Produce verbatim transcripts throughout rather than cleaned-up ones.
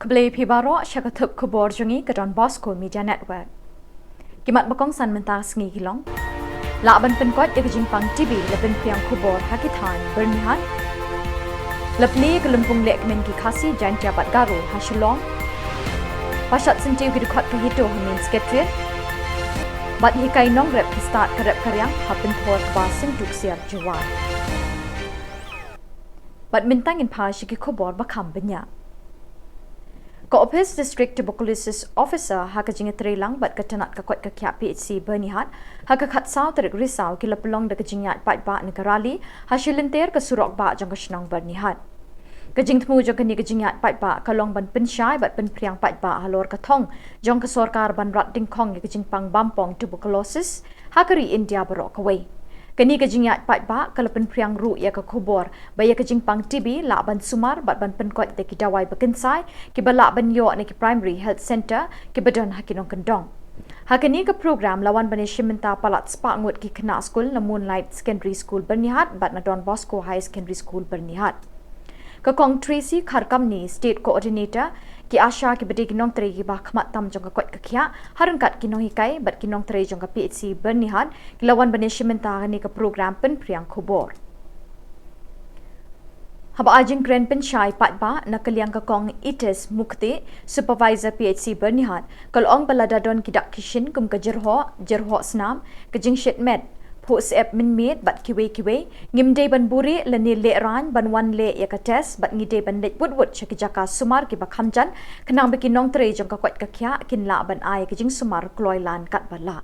Khublei phi baroh sha ka thup khubor jong ngi ka Don Bosco Media Network. Ki mat ba kongsan mynta ka sngi ki long: Lah ban pynkoit ïa ka jingpang T B, la pynphriang khubor ha ki thaiñ Byrnihat. La plie ka lympung lehkmen ki Khasi, Jaintia bad Garo ha Shillong. Pashat syntiew ki dkhot ka HITO ha Main Secretariat. Bad hikai nongrep ki stad ka rep ka riang ha Pynthor Kba Syntuk Siar Jowai. Bad mynta ngin phai sha ki khubor ba kham bniah. Ka Office District Tuberculosis Officer ha ka jingïatreilang bad ka tnat ka koit ka khiah P H C Byrnihat, ha ka khatsaw tarik Risaw ki la pynlong da ka jingïaid paidbah ne ka rally ha shilynter ka surok bah jong ka shnong Byrnihat. Ka jingthmu jong kane ka jingïaid paidbah ka long ban pynshai bad pynphriang paidbah halor ka thong jong ka sorkar ban rat dyngkhong ïa ka jingpang bampong tuberculosis ha ka ri India baroh kawei. Kane ka jingïaid paidbah ka la pynphriang ruh ïa ka khubor ba ïa ka jingpang T B lah ban sumar bad ban pynkoit da ki dawai ba kynsai kiba lah ban ïoh na ki Primary Health Centre kiba don ha ki nongkyndong. Ha kane ka program la wan ban ïashim bynta palat spah ngut ki khynnah skul na Moonlight Secondary School Byrnihat bad na Don Bosco Higher Secondary School Byrnihat. Ka Kong Tracy Kharkamni, State Coordinator, ki ASHA kiba dei ki nongtrei kiba khmat tam jong ka koit ka khiah, ha ryngkat ki nonghikai bad ki nongtrei jong ka P H C Byrnihat, ki la wan ban ïashim bynta ha kane ka program pynphriang khubor. Haba ai jingkren pynshai paidbah na ka liang ka Kong Itis Mukte, Supervisor P H C Byrnihat, ka la ong ba lada don ki dak ki shin kum ka jyrhoh, jyrhoh snam, ka jingshit met, phuh syep mynmiet bad kiwei kiwei, ngim dei ban buhrieh lane lehraiñ ban wan leh ïa ka test bad ngi dei ban leit wut wut sha ki jaka sumar kiba kham jan, khnang ba ki nongtrei jong ka koit ka khiah kin lah ban ai ka jingsumar kloi lan katba lah.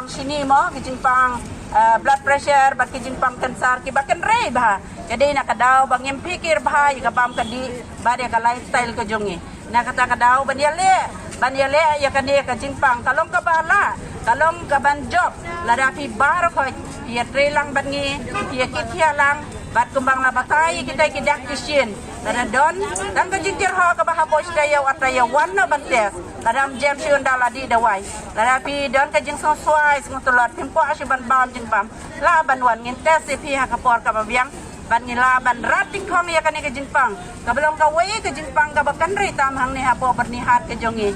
Shini mo ki jingpang, eh, blood pressure bad ki jingpang cancer kiba kynrei bha. Ka dei na ka daw ba ngim phikir bha ïa ka bam ka dih bad ïa ka lifestyle ka jong ngi. Na kata ka daw ban ïaleh, ban ïaleh ïa kane ka jingpang ka long kaba lah, ka long kaban jop. Lada phi baroh khoit phi ïatreilang bad ngi, phi ïakit khiah lang bad kumba nga la batai ïa kita ki dak ki shin. Lada don tang ka jingjyrhoh kaba hapoh shatei ïa u, ata ïa wan noh ban test. Lada ym jem shuh ynda la dih dawai. Lada phi don ka jingsngewswai sngewtlot, phim kwah shuh ban bam jingpang, lah ban wan ngin test ïa phi ha ka por kaba biang bad ngi lah ban rat dyngkhong ïa kane ka jingpang kaba long kawei ka jingpang kaba kynrei tam hangne hapoh Byrnihat ka jong ngi.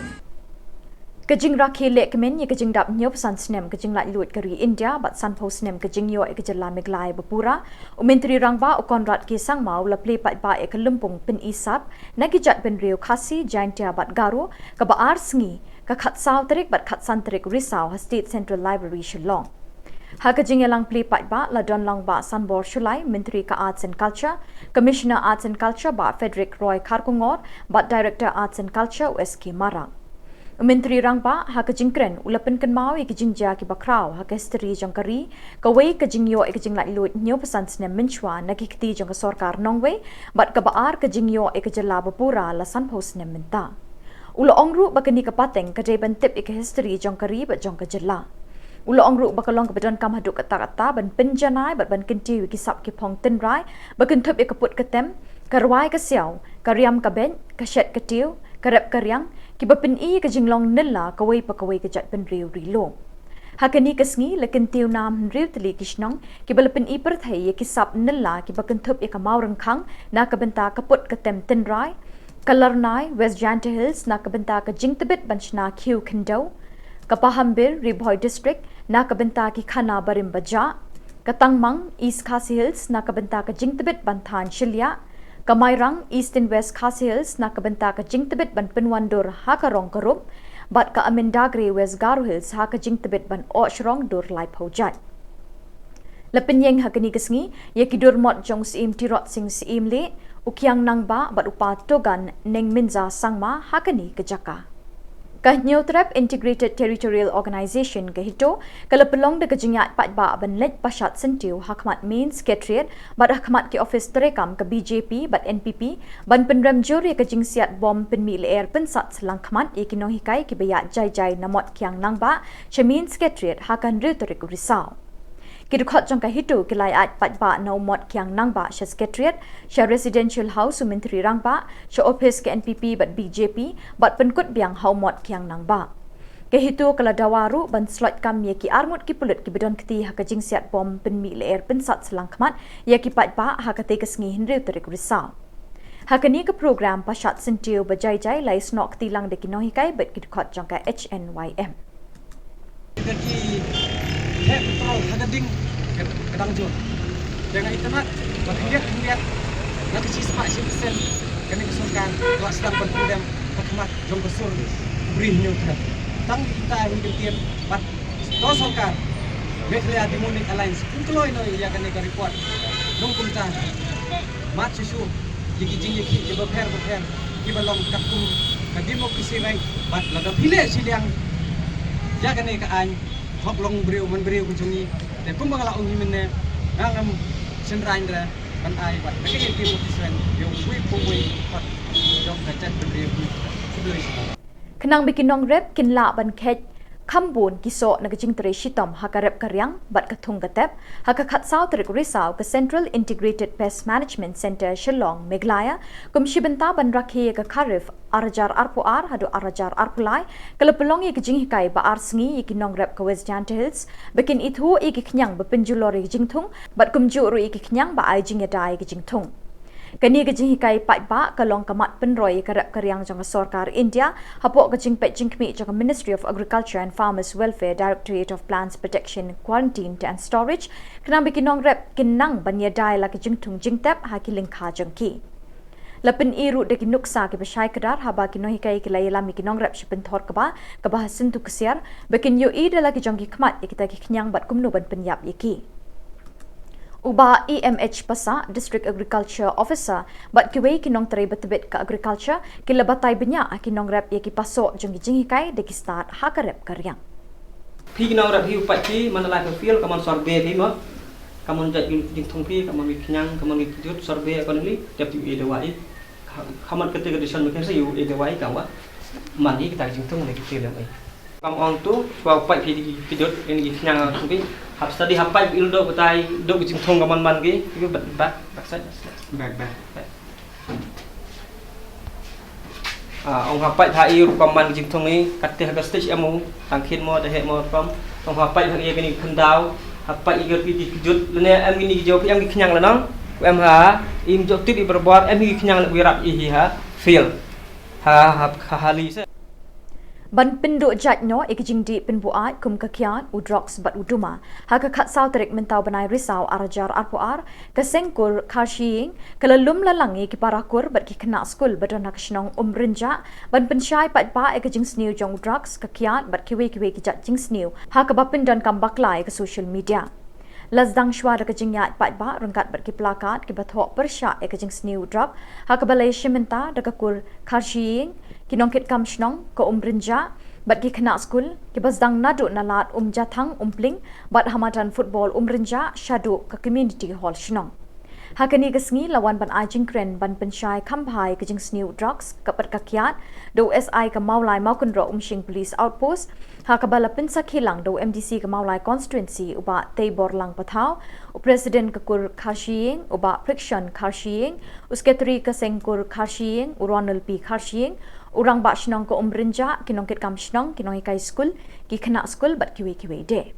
Ka jingrakhe lehkmen ïa ka jingdap hynñiewphew san snem ka jinglaitluid ka ri India bad sanphew snem ka jingïoh ïa ka jylla Meghalaya bapura, u Myntri Rangbah u Conrad K Sangma u la plie paidbah ïa ka lympung pyni sap na ki jaitbynriew Khasi, Jaintia bad Garo, kaba ar sngi, ka khatsaw tarik bad khatsan tarik Risaw ha State Central Library Shillong. Ha ka jingïalang plie paidbah la don lang Bah Sanbor Shullai, Myntri ka Arts and Culture, Commissioner Arts and Culture Bah Frederick Roy Kharkongor bad Director Arts and Culture u S K Marak. U Myntri Rangbah ha ka jingkren u la pynkynmaw ïa ki jingjia kiba khraw ha ka history jong ka ri, kawei ka jingïoh ïa ka jinglaitluid hynñiewphew san snem mynshuwa na ki kti jong ka sorkar nongwei, bad kaba ar ka jingïoh ïa ka jylla bapura la sanphew snem mynta. U la ong ruh ba kane ka pateng ka dei ban tip ïa ka history jong ka ri bad jong ka jylla. U la ong ruh ba ka long kaba donkam haduh katta katta ban pynjanai bad ban kyntiew ïa ki sap ki phong tynrai ba kynthup ïa ka put ka tem, ka rwai ka siaw, ka riam ka beit, ka shet ka tiew, ka rep ka riang, kiba pyni ïa ka jinglong nylla kawei pa kawei ka jaitbynriew ri lum. Ha kane ka sngi la kyntiew nam hynriew tylli ki shnong kiba la pyni pyrthei ïa ki sap nylla kiba kynthup ïa ka Mawryngkhang na ka bynta ka put ka tem tynrai, ka Larnai, West Jaintia Hills, na ka bynta ka jingtbit ban shna khiew khyndew, ka Pahambir, Ri Bhoi District, na ka bynta ki khana barim bajah, ka Tangmang, East Khasi Hills, na ka bynta ka jingtbit ban thaiñ shiliah, ka Mairang, East and West Khasi Hills, na ka bynta ka jingtbit ban pynwandur ha ka rong ka rup, bad ka Amendagre, West Garo Hills, ha ka jingtbit ban oh shrong dur laiphew jait. La pynïeng ha kane ka sngi ïa ki dur mot jong u Syiem Tirot Sing Syiem leh, u Kiang Nangbah bad u Pa Togan Nengminja Sangma ha kane ka jaka. Ka Hynñiewtrep Integrated Territorial Organization, ka HITO, ka la pynlong da ka jingïaid paidbah ban leit pashat syntiew ha khmat Main Secretariat bad ha khmat ki office treikam ka B J P bad N P P ban pynrem jur ïa ka jingsiat bom pynmih lyer pynsat shyllangkhmat ïa ki nonghikai kiba ïaid jai jai na Mot Kiang Nangbah sha Main Secretariat ha ka hynriew tarik u Risaw. Ki dkhot jong ka HITO ki la ïaid paidbah na u Mot Kiang Nangbah sha Secretariat, sha Residential House u Myntri Rangbah, sha ophis ka N P P bad B J P, bad pynkut biang ha u Mot Kiang Nangbah. Ka HITO ka la dawa ruh ban sloit kam ïa ki arngut ki pulit kiba don kti ha ka jingsiat bom pynmih lyer pynsat shyllangkhmat ïa ki paidbah ha katei ka sngi hynriew tarik Risaw. Ha kane ka program pashat syntiew ba jai jai la ïasnoh kti lang da ki nonghikai bad ki dkhot jong ka H N Y M. Kita ki heh petrol ha ka ding ka dang jur. Te nga itynnad ba khyndiat khyndiat na ka shispah shi persen kane ka sorkar ka la sdang ban pyndem ha khmat jong ka sur u bri hynñiew khnang. Tang kita hi kyntien bad to sorkar Meghalaya Demonic Alliance kum kloi noi ïa kane ka report. Nong kumta mat shisha ïa ki jingïakhih kiba pher ba pher kiba long katkum ka democracy right bad lada phi leh shiliang ïa kane ka aiñ hok long briew man briew ka jong ngi. Te kumba nga la ong hi mynne nga ngam shynrang re ban ai bad ka ïa democracy right ïa uwei pa uwei khot jong ka jaitbynriew. Khnang ba ki nongrep kin lah ban kheit kham bun ki soh na ka jingtrei shitom ha ka rep ka riang bad ka thung ka tep, ha ka khatsaw tarik Risaw ka Central Integrated Pest Management Centre Shillong, Meghalaya, kum shi bynta ban rakhe ïa ka Kharif ar hajar arphew ar haduh ar hajar arphew lai, ka la pynlong ïa ka jinghikai ba ar sngi ïa ki nongrep ka West Jaintia Hills ba kin ithuh ïa ki khñiang ba pynjulor ïa ka jingthung bad kumjuh ruh ïa ki khñiang ba ai jingïada ïa ka jingthung. Kane ka jinghikai paidbah ka long ka mat pynroi ïa ka rep ka riang jong ka sorkar India hapoh ka jingpeit jingkhmih jong ka Ministry of Agriculture and Farmers Welfare, Directorate of Plants Protection, Quarantine and Storage, khnang ba ki nongrep kin nang ban ïada ïa la ka jingthung jingtep ha ki lyngkha jong ki. La pyni ruh da ki nuksa kiba shai kdar haba ki nonghikai ki la ïalam ïa ki nongrep sha pynthor kba, kaba ha Syntu Ksiar, ba kin ïohi da la ki jong ki khmat ïa kita ki khñiang bad kumno ban pynïap ïa ki. U Bah E M H Passah, District Agriculture Officer, bad kiwei ki nongtrei ba tbit ka Agriculture, ki la batai bniah ha ki nongrep ïa ki pasoh jong ki jinghikai da ki stad ha ka rep ka riang. Phi ki nongrep hi u pait phi man la ka field, ka man survey phi mo. Ka man jait jingthung phi, ka man ki khñiang, ka man ki kjut, survey accordingly, dep ïa dawai. Ka, ka man kata ka decision making sa ïa dawai ka wa. Man hi kita ki jingthung ne ki field ai. Kam ong tu, shuwa u pait phi ki kjut, ïa ki khñiang thung phi. Hap study hap pait il do batai, do ki jingthung ka man man ki, ki back, back, back side. Back, back. Back. Ah, ong hap pait ha i rukom man ki jingthung i, katte ha ka stage em u, tang khin mo, da heh mo rukom. Ong hap pait ha i kini khyndaw, hap pait i ki kjut, lane em kini ki jop, em ki khñiang lanong. Em ha, im jop tip i barabor, em ki khñiang la wirap i hi ha field. Ha, ha, ha, ha li se. Ban pynduh jait noh ïa ki jingdih pynbuaid kum ka kiad, u drugs bad u duma. Ha ka khatsaw tarik mynta u bnai Risaw ar hajar arphew ar, ka seng kur Kharshiing ka la lum la lang ïa ki para kur bad ki khynnah skul ba don ha ka shnong Umrynjah ban pynshai paidbah ïa ka jingsniew jong u drugs, ka kiad bad kiwei kiwei ki jait jingsniew ha kaba pyndonkam bakla ïa ka social media. La sdang shuwa da ka jingïaid paidbah ryngkat bad ki plakat kiba thoh pyrshah ïa ka jingsniew u drug ha kaba la ïashim bynta da ka kur Kharshiing, ki nongkitkam shnong ka Umrynjah bad ki khynnah skul kiba sdang naduh na lad Umjathang Umpling bad ha madan football Umrynjah shaduh ka community hall shnong. Ha kane ka sngi la wan ban ai jingkren ban pynshai kham bha ïa ka jingsniew drugs ka pat ka kiad da u S I ka Mawlai Mawkynroh Umshing Police Outpost, ha kaba la pynsakhi lang da u M D C ka Mawlai Constituency u Bah Teiborlang Pathaw, u President ka kur Kharshiing u Bah Prikshon Kharshiing, u Secretary ka seng kur Kharshiing u Ronald P Kharshiing, u Rangbah Shnong ka Umrynjah, ki nongkitkam shnong, ki nonghikai skul, ki khynnah skul bad kiwei kiwei de.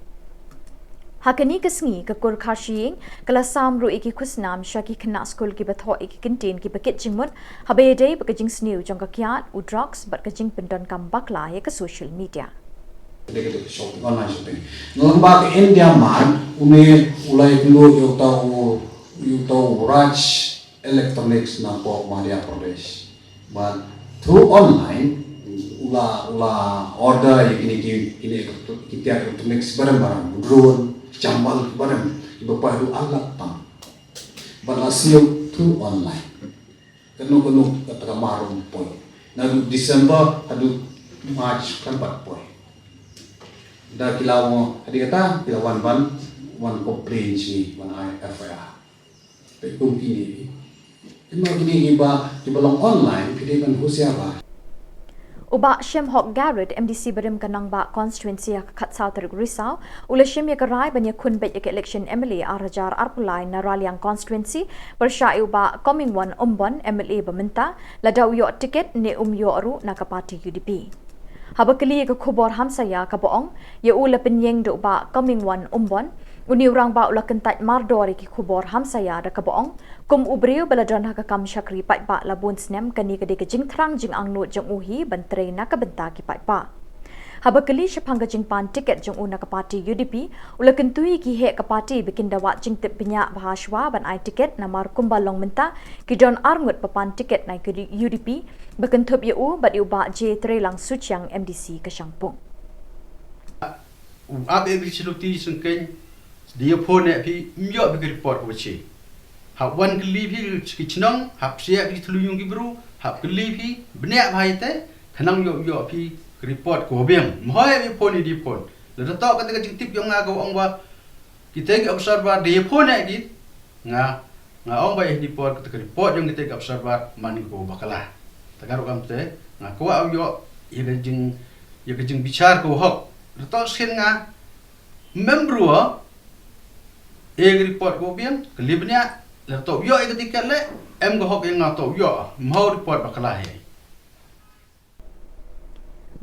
Ha kane ka sngi ka kur Kharshiing ka la sam ruh ïa ki khusnam sha ki khynnah skul kiba thoh ïa ki kyntien kiba kit jingmut haba ïadei bad ka jingsniew jong ka kiad, u drugs bad ka jingpyndonkam bakla ïa ka social media. Dei ka dei ka shopping, online shopping. Na lyngba ka India Mart, une u la ïakynduh ïa uta u, ïa uta u Raj Electronics na pok Madhya Pradesh. Bad through online, u la, u la order ïa kine ki, kine ki tiar electronics barim barim, drone, chambal barim, kiba poi haduh ar lak tam. Bad la siew through online. Kano kano kata ka mar ruh poi. Naduh December haduh March kan pat poi. Da ki la wan, hadien kata ki la wan ban, wan complain shi, wan ai F I R. Te kum kine, kine kine kiba, kiba long online, phi dei ban husiar bha. U Bah Shemhok Garod, M D C barim ka Nangbah Constituency ha ka khatsaw tarik Risaw, u la shim ïa ka rai ban ïakhun beit ïa ka election M L A ar hajar arphew lai na Raliang Constituency pyrshah ïa u Bah Comingone Ymbon, M L A ba mynta, lada u ïoh tiket ne um ïoh ruh na ka party U D P. Haba kylli ïa ka khubor Hamsaïa kaba ong ïa u la pynïeng da u Bah Comingone Ymbon, Une u rangbah u la kyntait mardor ïa ki khubor hamsaïa da kaba ong, kum u briew ba la don ha ka kam shakri paidbah la bun snem, kane ka dei ka jingthrang jingangnud jong u hi ban trei na ka bynta ki paidbah. Haba kylli shaphang ka jingpan tiket jong u na ka party U D P, u la kyntu ïa ki heh ka party ba kin da wad jingtip bniah bha shuwa ban ai tiket, namar kumba long mynta ki don arngut ba pan tiket na ka U D P, ba kynthup ïa u bad ïa u Bah J Treilang Suchiang, M D C ka Shangpung. U ap ïa ki shlur ti syngkeiñ, da ïa phone ïa phi, ym ïoh phi ki report kaba shi. Hap wan kylli phi ki chnong, hap shim phi ki thlu ïung ki bru, hap kylli phi bniah bha ïa te, khnang ïoh ïoh phi ki report kaba biang. Ym hoi ïa phone ïa da phone. Lada toh kata ka jingtip jong nga kaba ong ba kita ki observer da ïa phone ïa ki, nga nga ong ba ïa hynñiew por kata ka report jong kita ki observer man ka kaba bakla. Te ka ruh kam te nga kwah ïoh ïa ka jing ïa ka jingbishar kaba hok. Lada toh shisien nga ym em bru ïa ka report kaba biang, kylli bniah, lada toh ïoh ïa ka tiket leh, em ka hok ïa nga toh ïoh, ym hoi report bakla hi.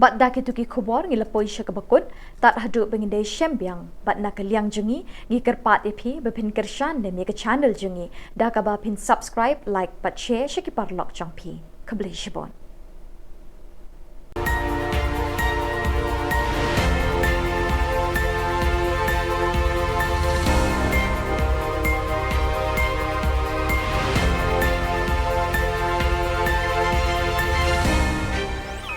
Bad da kito ki khubor ngi la poi sha kaba kut, tad haduh ba ngin da ïashem biang, bad na ka liang jong ngi, ngi kyrpad ïa phi ba phin kyrshan lem ïa ka channel jong ngi da kaba phin subscribe, like bad share sha ki paralok jong phi. Khublei shibun.